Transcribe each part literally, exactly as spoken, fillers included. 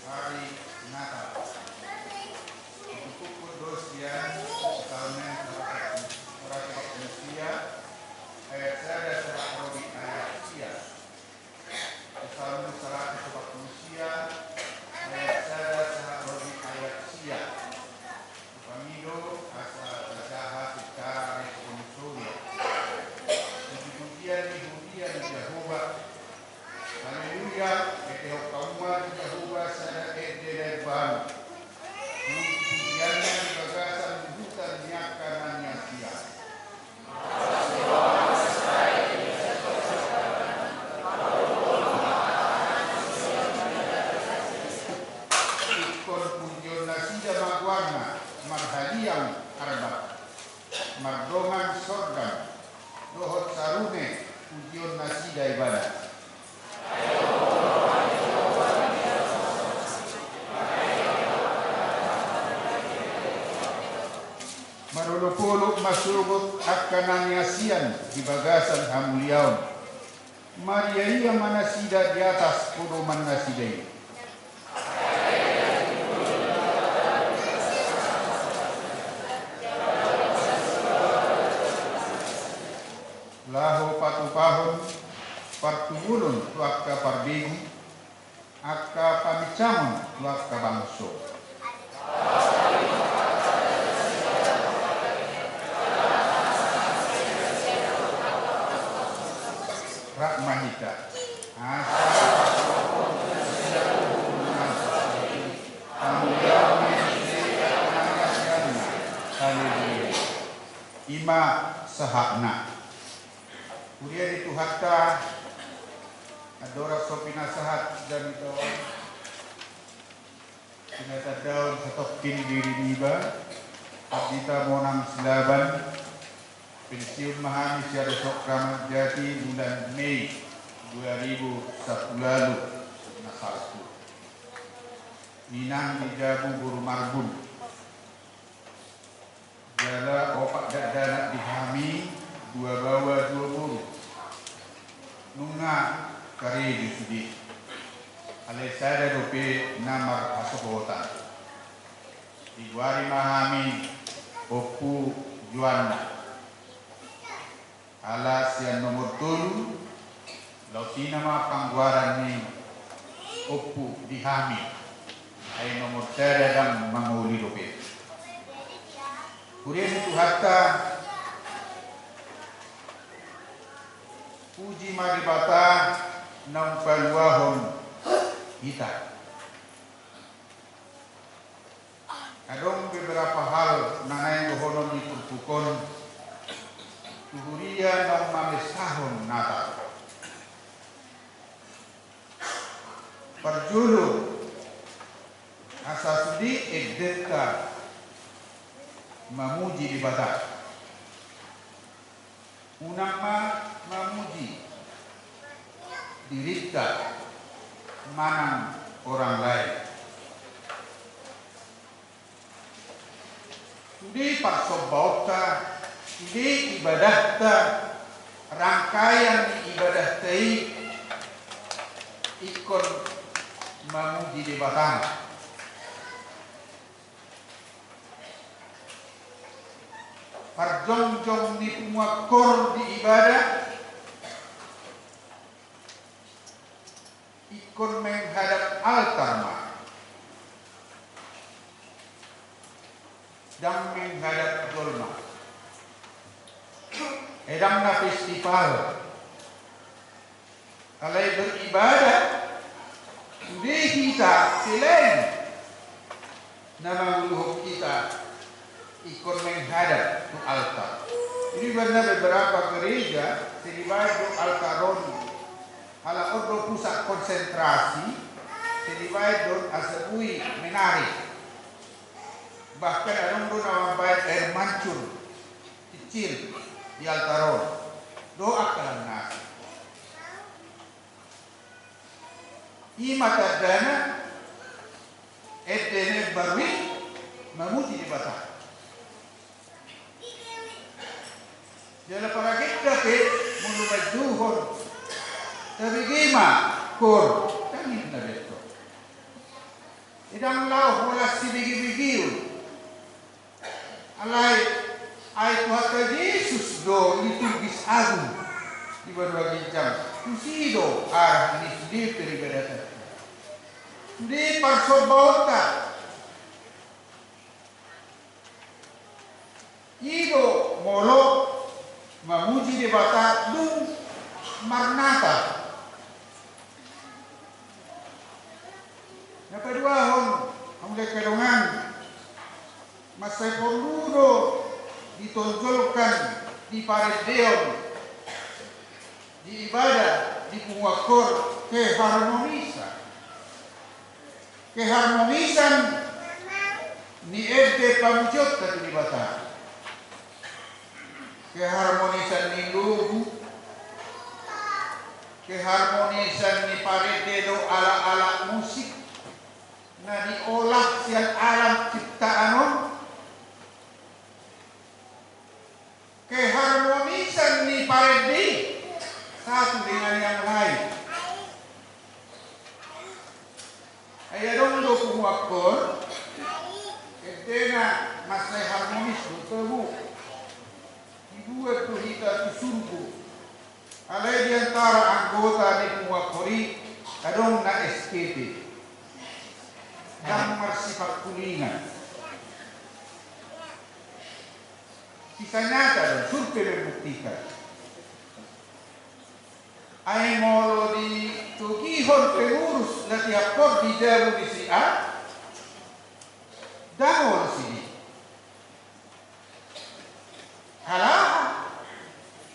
Hari Natal. Ditutup do sian Psalmen saratus opat pulu sia, ayat sada sahat ro di ayat sia. Psalmen saratus opat pulu sia, ayat sada sahat ro di ayat sia. Pangido asa tajaha secara responsorial. Puji-pujian di huria ni Jahowa. Haleluya, ete hokkauma di Jahowa sada ende na imbaru. Puji-pujianna di bagasan luhutan ni angka na niasian. Ingkon pujion nasida ma goarna, marhaliang arbat, mardongan sordan, dohot sarune pujion nasida ibana. Marolopolop ma sogot angka na niasian di bagasan hamuliaon. Mariaia ma nasida di atas podoman nasida i. Laho patupahon partubulon tu angka parbegu, angka paminsangkon tu angka bangso. Rap ma hita. Asa Haleluya. Ima sahatna. Huria ni Tuhanta, andorang so pinasahat jamita on, pinatandahon satongkin diri niba, Pandita Monang Silaban, pensiun ma hami sian Dosok Ramadjati bulan Mei dua ribu sampulu ualu na salpu. Inang di jabu boru Marbun. Jala opat dakdanak di hami, dua baoa dua boru. Nunga karejo sude. Alai sada dope na marhasohotan. Digoari ma hami Ompu Joanna. Ala sian nomor tolu, laos i nama panggoaran ni ompu di hami. Ai nomor sada ndang mangoli dope. Huria ni Tuhanta, puji ma Debata naung paluahon hita. Adong beberapa hal na naeng dohonon ni turpuk on tu huria naung mamesahon Natal. Parjolo, asa sude endenta mamuji Debata. Unang ma mamuji dirinta manang orang lain. Sude parsombaonta, sude ibadahta, rangkaian ni ibadahta i ingkon mamuji Debata. Parjongjong ni punguan koor di ibadah ingkon menghadap altar ma. Ndang menghadap jolma. Ndang na festival. Alai beribadah, sude hita selain na manguluhon hita ingkon menghadap tu altar. Jadi, beberapa gereja, sai dibaen do altar on. Ala on do pusat konsentrasi, sai dibaen do asa boi menarik. Bahkan adong do na mambaen air mancur kecil di altar on. Dohot angka na asing. I ma tandana ende na imbaru i mamuji Debata. Jala paragenda pe molo manjouhon tabege ma koor, ndang i Ndang laho holan sibegebegeon. Alai, ai Tuhanta Jesus do liturgis agung di banua ginjang. Tusi do arah ni sude peribadatanta, sude parsombaonta. I do molo mamuji Debata dung marnatal. Na paduahon, hamu angka dongan, mansai porlu do ditonjolkan di parendeon, di ibadah, di punguan koor, keharmonisan. Keharmonisan ni ende pamujionta tu Debata. Keharmonisan ni logu. Keharmonisan ni parende dohot alat-alat musik na diolah sian alam ciptaan on. Keharmonisan ni parende i satu dengan yang lain. Ai adong do punguan koor, endena mansai harmonis do tubu. Dibuat do hita tu surgo. Alai di antara anggota ni punguan koor i adong na S K P, ndang marsipangkulingan. Kisah nyata do, survei membuktikan. Ai molo ditogihon pengurus latihan koor di jabu ni si A, ndang olo sidea. Ala aha?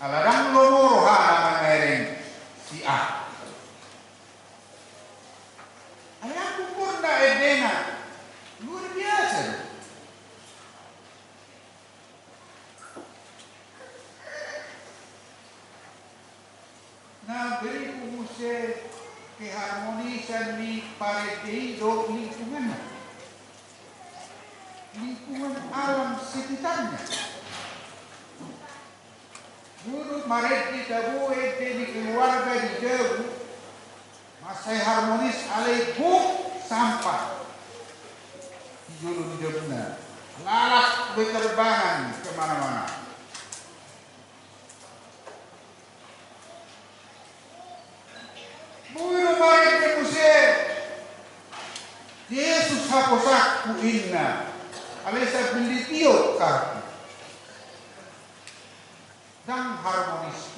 Ala ndang lomo rohana mangareng si A. Ai angka koorna endena luar biasa do. Na berikut muse keharmonisan ni parende i dohot lingkunganna, lingkungan alam sekitarnya. Dung marende tabo ende ni keluarga di jabu, mansai harmonis alai gok sampah di jolo ni jabuna, lalat beterbangan kemana-mana. Boi do marende muse, Jesus haposakku inna, alai sambil ditiop kartu. Ndang harmonis.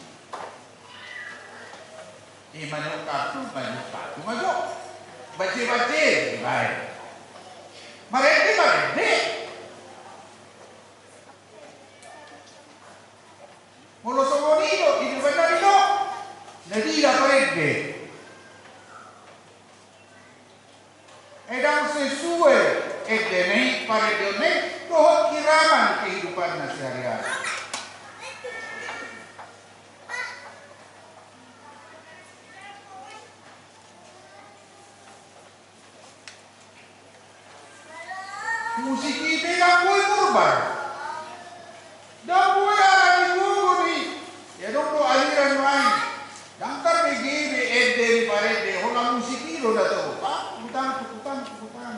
I manuk kartu, manuk kartu, manuk. Bace-bace, bae. Marende, marende. Molo songon i do, i do bannari do. Jadi, na parende. Ndang sesuai ende ni parendeon ni dohot irama ni kehidupanna sehari-hari. Musik i pe ndang boi murbar. Ndang boi ala ni gogo ni. Ia adong do aliran lain. Ndang tarbege be ende ni parende, holan musik i do na tong. Pak, tukutang, tukutang, tukutang.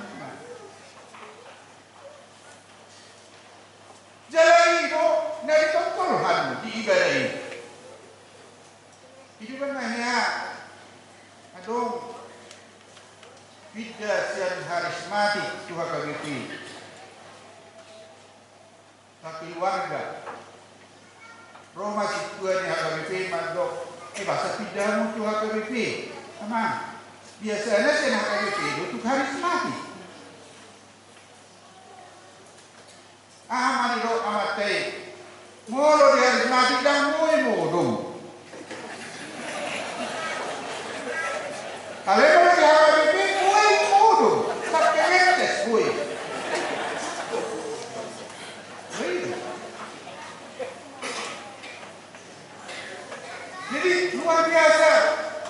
Jala i do na ditonjolhon di ibadah i. Ido kan na hea adong pinda sian harismatik tu H K B P. Sakeluarga. Ro ma sintua ni H K B P mandok, eh, boasa pinda hamu tu H K B P? Amang, biasana sian H K B P do tu harismatik. Aha ma didok amanta i? Molo di harismatik ndang boi modom. Alai molo di H K B P boi modom. Sampe metes boi. Boi. Jadi luar biasa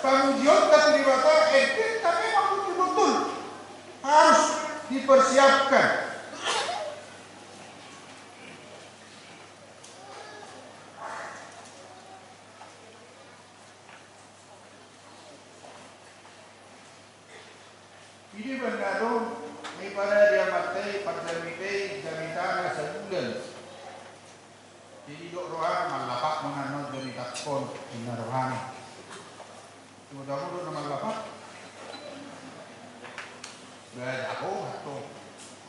pamujionta tu Debata, endenta memang betul-betul harus dipersiapkan. Ido ma na adong Daripada dia mate, parjamita i, jamitana sabulan. Jadi dok rohana, mallapakmon annon jamitangkon, ninna rohana. Cuma kamu dok na mallapak. Bajaho, atau.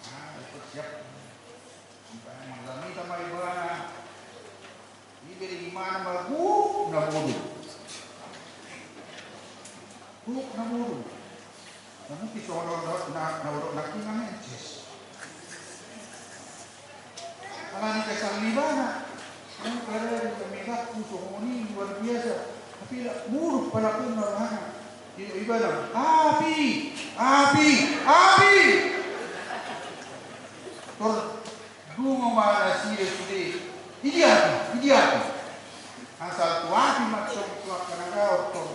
Nah, itu siap. Sampai manjamita ma ibana. Ibere imana ma gok na bodo. Gok na bodo. Na mungkin songon na, na, na bodo na kina menses. Alani kesal ibana. Yang pada di kami gak songon i luar biasa. Tapi dak muruk pala pun na rohana. Di ibana. Api, api, api. Tor Dungo ma nasida sude. Idia api, idia api. Asal tu api ma tong tu angka na gaor tong.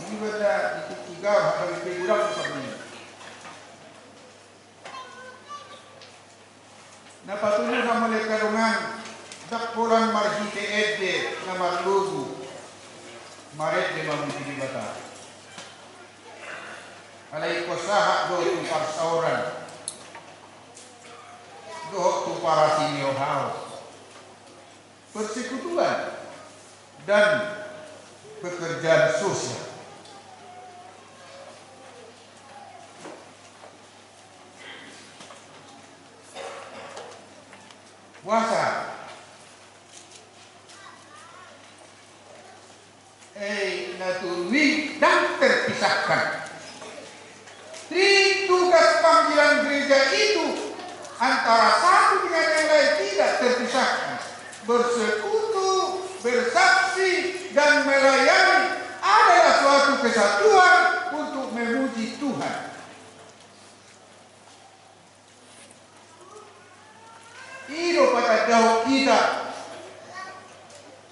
Ini benda di tingki gaor, hata di godang tu parmina. Na patolu na mole kadongan, ndang holan marhite ende na marlogu. Marende mamuji Debata. Alai ingkon sahat do tu parsaoran. Dohot tu parasimeon hau, persekutuan, dan pekerjaan sosial. Puasa. Eh, na tolu i ndang terpisahkan. Di tugas panggilan gereja itu antara satu dengan yang lain tidak terpisahkan. Bersekutu, bersaksi, dan melayani adalah suatu kesatuan untuk memuji Tuhan. I do patandahon hita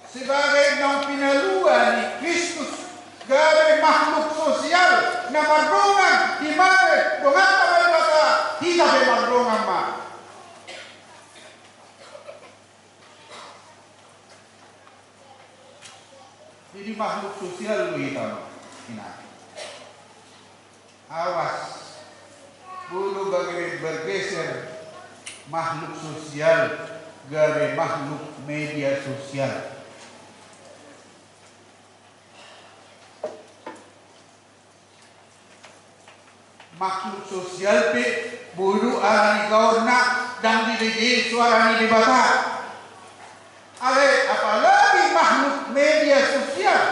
sebagai naung pinalua ni Kristus, gabe makhluk sosial na mardongan, di mana donganta ma Debata, hita pe mardongan ma. Jadi makhluk sosial do hita, inang. Awas, molo gabe bergeser makhluk sosial, gabe makhluk media sosial. Makhluk sosial pe molo alani gaorna ndang dibege suara ni Debata. Alai apalagi makhluk media sosial.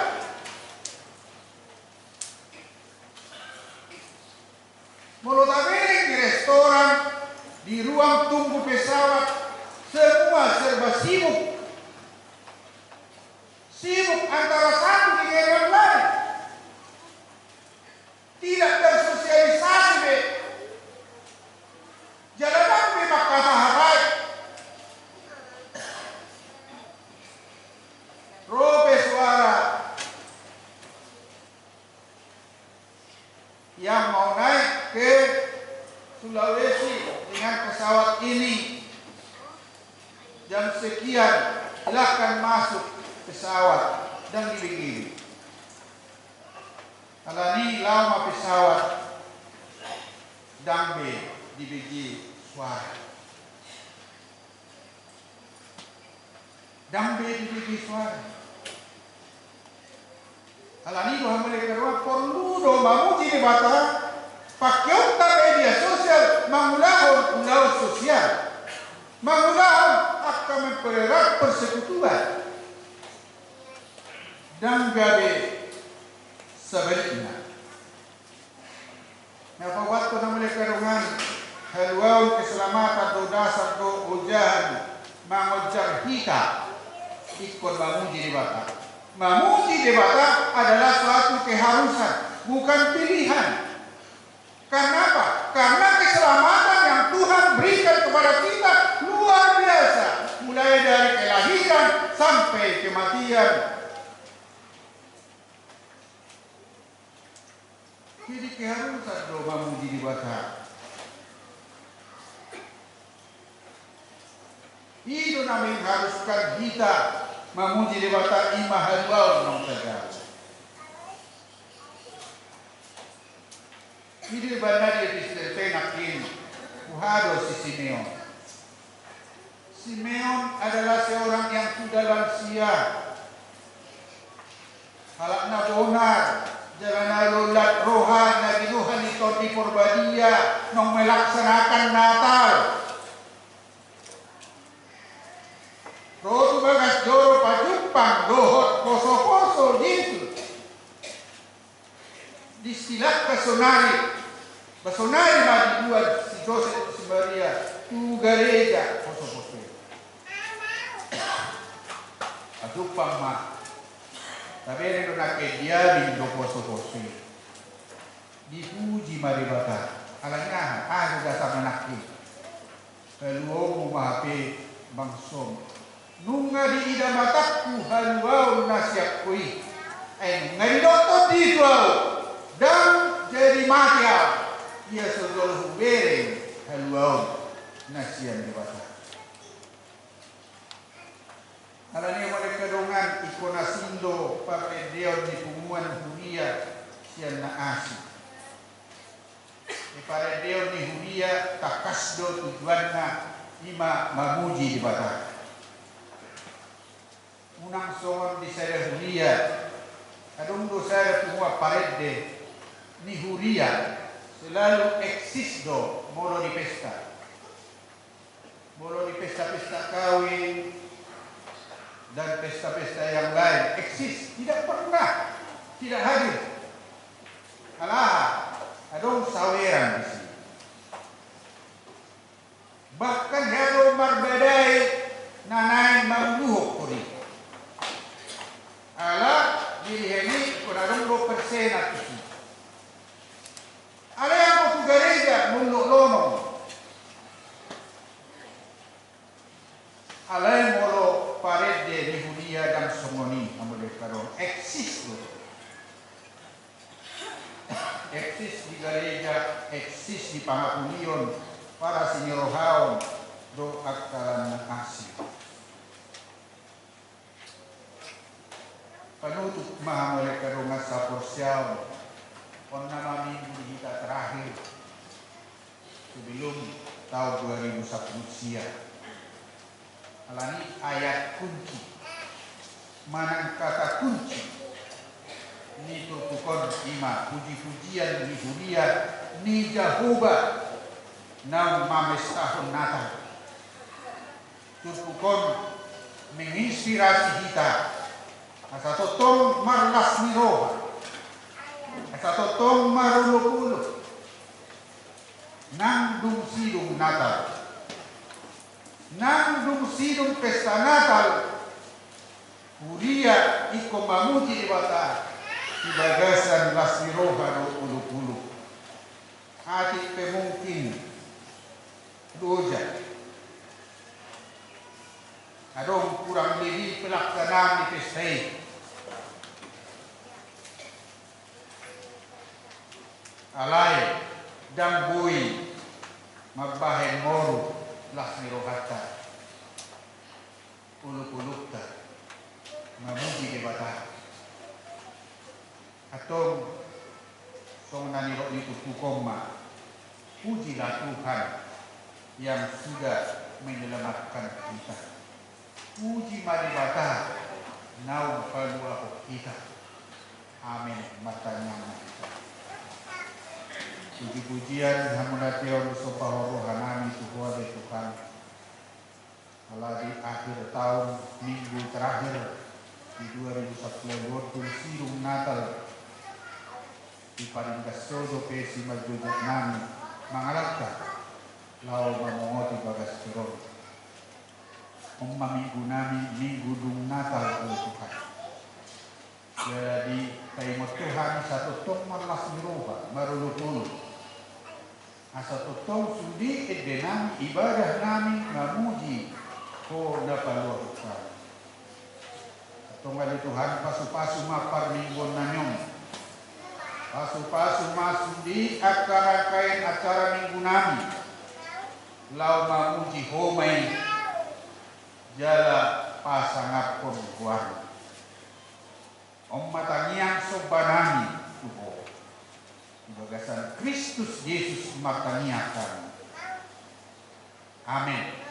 Molo tabereng di restoran, di ruang tunggu pesawat, semua serba sibuk. Sibuk antara satu dengan yang lain. Tidak bersosialisasi be. Jala ndang be mangkatahatai. Ro pe suara. Yang mau naik ke Sulawesi dengan pesawat ini, jam sekian, silakan masuk pesawat, ndang dibege. Alani laho ma pesawat, ndang be dibege suara. Ndang be dibege suara. Alani do hamu ale karoa, porlu do mamuji Debata, pakeonta media sosial mangulahon ulaon sosial, mangulahon angka mempererat persekutuan. Ndang gabe sabalikna. Na paopathon hamu ale karoa, haluaon keselamatan do dasar do ojahan mangonjar hita ingkon mamuji Debata. Mamuji Debata adalah suatu keharusan, bukan pilihan. Karena apa? Karena keselamatan yang Tuhan berikan kepada kita luar biasa, mulai dari kelahiran sampai kematian. Jadi keharusan do mamuji Debata. I do na mengharuskan hita mamuji Debata, i ma haluaon naung sajalan. I do ibana di epistel pe nangkin. Roha do si Simeon. Simeon adalah seorang yang sudah lansia. Halak na bonar, jala na lolat roha na binohan ni Tondi Porbadia naung melaksanakan Natal. Ro tu bagas joro pajumpang dohot poso-poso Jesus. Distilahkan sonari, sonari ma dibuat si Josep si Maria tu gareja poso-poso. Pajumpang ma. Tabereng do nangkin diabing do poso-poso. Dipuji ma Debata. Alani aha? Aha do dasarna nangkin? Haluaonmu ma hape bangsom. Nunga diida matangku haluaon na sian Ho i. Ai nunga didok Tondi tu ahu, ndang jadi mate ahu ia so jolo hubereng haluaon na sian Debata. Alani i mauliate dongan, ingkon asing do parendeon ni punguan huria sian na asing. Parendeon ni huria tangkas do tujuanna, i ma mamuji Debata. Unang songon di sada huria, adong do sada punguan parende ni huria, selalu eksis do molo di pesta. Molo di pesta-pesta kawin dan pesta-pesta yang lain, eksis, tidak pernah tidak hadir. Ala aha? Adong saweran disi. Bahkan hea do marbadai na naeng manguluhon hori. Ala dirihen i ingkon adong do persenan tusi. Alai anggo tu gareja molo lonong. Alai molo parende ni huria ndang songon i, molo dengkaron eksis do. Eksis di gareja, eksis di pangapulion, parasinirohaon dohot angka na asing. Panutup ma hamu ale angka dongan saporseaon, on nama minggu di hita terakhir sebelum tahun dua ribu sapuluh sia. Alani ayat kunci manang kata kunci ni turpuk on i ma puji-pujian ni huria ni Jahowa naung mamestahon Natal. Turpuk on menginspirasi hita asa tongtong marlas ni roha, asa tongtong marolopolop. Nang dung sidung Natal, nang dung sidung pesta Natal, huria ingkon mamuji Debata di bagasan las ni roha dohot olopolop. Atik pe mungkin loja adong kurang lebih pelaksanaan di pesta i. Alai ndang boi mambahen moru las ni rohanta, olopolopta mamuji Debata. Antong songon na nidok ni turpuk on ma, pujilah Tuhan yang sudah menyelamatkan kita. Puji ma Debata naung paluahon hita. Amen. Martangiang ma hita. Puji-pujian, hamuliateon, sombahon rohanami tu Ho ale Tuhan. Ala di akhir tahun, minggu terakhir di dua ribu sapuluh on dung sidung Natal, diparinggas Ho dope simanjujutnami mangalangka laho mamongoti bagas joro on. On ma minggunami, minggu dung Natal, ale Tuhan. Jadi taingot Tuhan, asa tongtong marlas ni roha, marolopolop. Asa tongtong sude endenami, ibadahnami mamuji Ho na paluahon hami. Antong ale Tuhan, pasupasu ma parmingguonnami on. Pasupasu ma sude angka rangkaian acara minggunami laho mamuji Ho ma i jala pasangaphon goarMu. On ma tangiang sombanami tu Ho. Di bagasan Kristus Jesus martangiang hami. Amen.